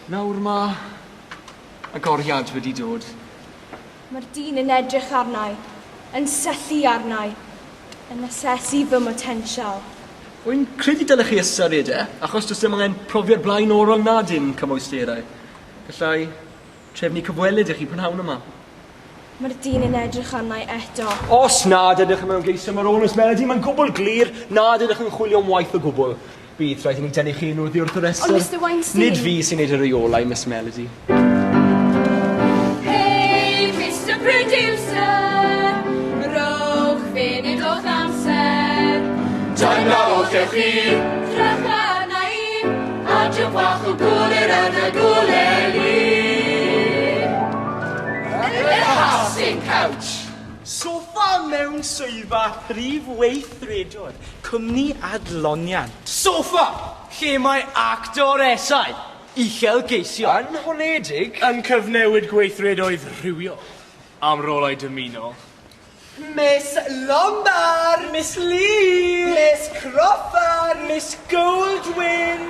Nawr ma' agoriad wedi dod. Mae'r dyn yn edrych arna i, yn syllu arna i, yn asesu fy mhotensial. Wy'n credu dylech chi ystyried e, achos does dim angen profiad blaenorol na dim cymwysterau. Gallai trefnu cyfweliad i chi prynhawn yma. Mae'r dyn yn edrych arna i eto. Os nad ydych yn ymgeisio am y rôl, Miss Melody, mae'n gwbl glir nad ydych yn chwilio am waith o gwbl. Bydd rhaid i ni dynnu chi yn oddi wrth y rhestr. Ond Mister Weinstein... Nid fi sy'n neud y reolau, Miss Melody. Hey, Mister Producer, rowch funud o'ch amser. Dyna oll gewch chi. Drych arna i, a drio bach o gwlir yn y gwleli. Y casting couch. Soffa mewn swyddfa prif weithredwr, cwmni adloniant. Soffa, lle mae actoresau uchelgeisiol. Yn honedig. Yn cyfnewid gweithredoedd rhywiol am rolau dymunol. Miss Lombard, Miss Lee, Miss Crawford, Miss Goldwyn.